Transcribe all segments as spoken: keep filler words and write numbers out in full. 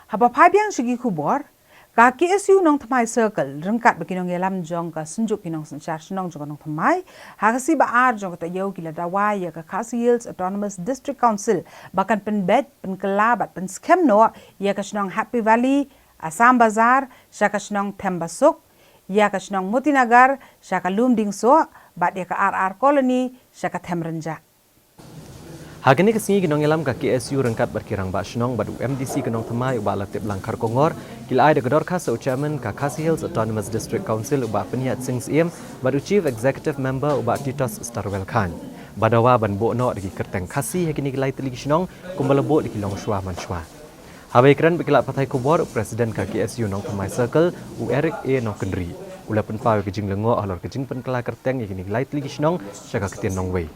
Haba phai biang sha ki khubor, ka K S U Nongthymmai Circle ryngkat bad ki nongïalam jong ka Synjuk ki Nongsynshar Shnong jong ka Nongthymmai, ha ka sngi ba ar jong ka taïew ki la dawa ïa ka Khasi Hills Autonomous District Council ba kan pynbeit, pynkylla bad pynskhem noh ïa ka shnong Happy Valley, Assam Bazar, sha ka shnong Thembasuk, ïa ka shnong Motinagar, sha ka Lumdingsuk, bad ïa ka R R Colony, sha ka Themrynjah. Ha kane ka sngi ki nongïalam ka K S U ryngkat bad ki rangbah shnong bad u M D C ka Nongthymmai u Bah Latiplang Kharkongor, ki la ai da ka dorkhas sha u Chairman ka Khasi Hills Autonomous District Council u Bah Pynïaid Sing Syiem bad u Chief Executive Member u Bah Titos Starwell Chyne, ba dawa ban buh noh da ki kyrteng Khasi ha kine ki lai tylli ki shnong kumba la buh da ki longshuwa manshuwa. Haba ïakren bad ki lad pathai khubor, u President ka K S U Nongthymmai Circle, u Eric A Nongkynrih, u la pynpaw ïa ka jinglyngngoh halor ka jingpynkylla kyrteng ïa kine ki lai tylli ki shnong sha ka ktien nongwei.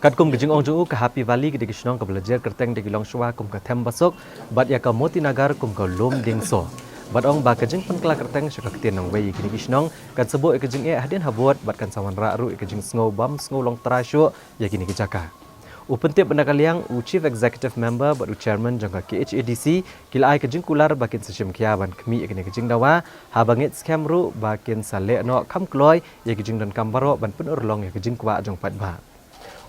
Katkum ka jingong jong u, ka Happy Valley ka dei ka shnong kaba la jer kyrteng da ki longshuwa kum ka Thembasuk, bad ïa ka Motinagar kum ka Lumdingsuk. Bad ong ba ka jingpynkylla kyrteng sha ka ktien nongwei ïa kine ki shnong kan sa buh ïa ka jingeh hadien habud bad kan sa wanrah ruh ïa ka jingsngew bym sngew long trai shuh ïa kine ki jaka. U pyntip ba na ka liang u Chief Executive Member bad u Chairman jong ka K H A D C ki la ai ka jingkular ba kin sa shim khia ban khmih ïa kane ka jingdawa, haba ngeit skhem ruh ba kin sa leh noh kham kloi ïa ka jingdonkam baroh ban pynurlong ïa ka jingkwah jong paidbah.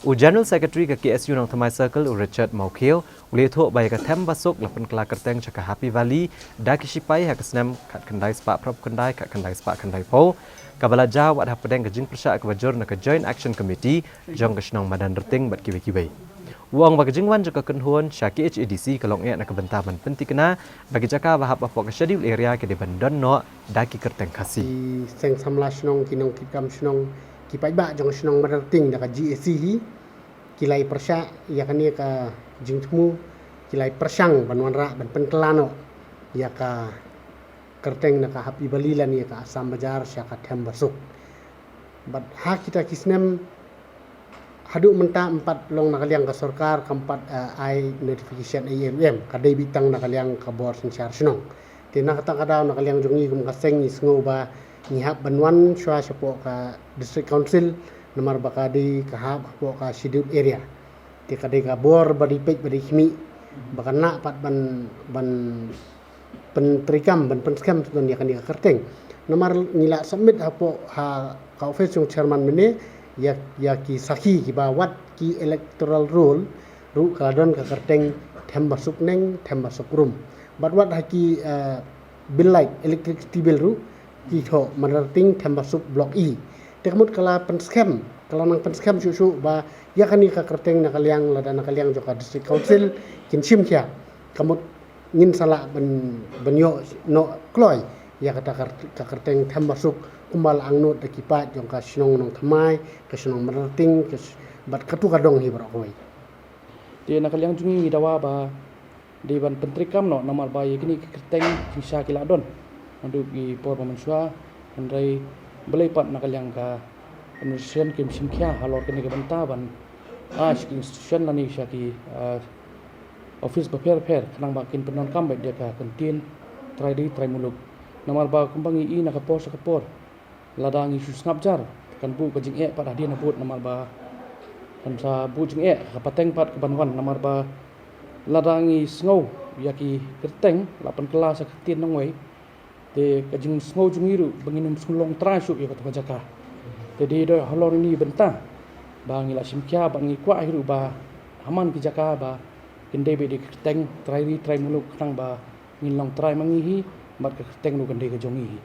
U General Secretary ka K S U Nongthymmai Circle u Richard Mawkhiew u la ïathuh ba ïa ka Thembasuk la pynkylla kyrteng sha ka Happy Valley da ki shipai ha ka snem khatkhyndai spah phra phew khyndai, khatkhyndai spah khyndai phew, kaba la jia wat hapdeng ka jingpyrshah kaba jur na ka Joint Action Committee jong ka shnong Madanrting bad kiwei kiwei. U ong ba ka jingwan jong ka kynhun sha K H A D C ka long eh na ka bynta ban pynthikna ba ki jaka ba hap hapoh ka Schedule Area ki dei ban don noh da ki kyrteng Khasi. Ki seng samla shnong, ki nongkitkam shnong, ki paidbah jong ka shnong Madanrting da ka G A C hi ki la ïa pyrshah ïa kane ka jingthmu, ki la ïa pyrshang ban wanrah ban pynkylla noh ïa ka kyrteng na ka Happy Valley lane ïa ka Assam Bazar sha ka Thembasuk. Bad ha kita ki snem haduh mynta ym pat long na ka liang ka sorkar, kam pat, eh, ai notification ei ei ruh em, ka dei beit tang na ka liang ka bor synshar shnong. Te na kata ka daw na ka liang jong ngi kum ka seng ngi sngew ba ngi hap ban wan shuwa shapoh ka District Council, namar ba ka dei ka hap hapoh ka Schedule Area. Te ka dei ka bor ba dei peit ba dei khmih ba kan lah pat ban, ban pyntreikam, ban pynskhem sdang ïa kane ka kyrteng. Namar ngi la submit hapoh ha ka office jong chairman mynne ïa, ïa ki sakhi kiba wad ki electoral roll ruh ka la don ka kyrteng Thembasuk Neng, Thembasuk Rum. Bad wad ha ki, eh, bill light, electricity bill ruh ki thoh Madanrting, Thembasuk Block E. Te ka mut ka la pynskhem, ka la nang pynskhem shuh shuh ba ïa kane ka kyrteng na ka liang lada na ka liang jong ka District Council kin shim khia. Ka mut ngin sa lah ban, ban ïoh noh kloi ïa kata ka, ka kyrteng Thembasuk kumba la angnud da ki paid jong ka shnong Nongthymmai, ka shnong Madanrting, ka sh-, bad katto ka dong hi baroh kawei. Te na ka liang jong ngi ngi dawa ba dei ban pyntreikam noh namar ba ïa kine ki kyrteng jingshisha ki la don naduh ki por ba mynshuwa, hynrei balei pat na ka liang ka administration kim shim khia halor kane ka bynta ban ai sha ki institution lane sha ki, ah, office bapher bapher khnang ba kin pyndonkam beit ïa ka kyntien trai ri trai muluk. Namar ba kumba ngi i na ka por sha ka por, lada ngi shu sngap jar kan buh ka jingeh pat hadien habud namar ba kan sa buh jingeh ka pateng pat ka ban wan namar ba lada ngi sngew ïa ki kyrteng la pynkylla sha ka ktien nongwei, te ka jingsngew jong ngi ruh ba ngin ym sngewlong trai shuh ïa kata ka jaka. Te dei da halor kane ka bynta ba ngi la shim khia bad ngi kwah hi ruh ba ha man ki jaka ba kin dei beit da ki kyrteng trai ri trai muluk khnang ba ngin long trai ma ngi hi bad ka kyrteng ruh kan dei ka jong ngi hi.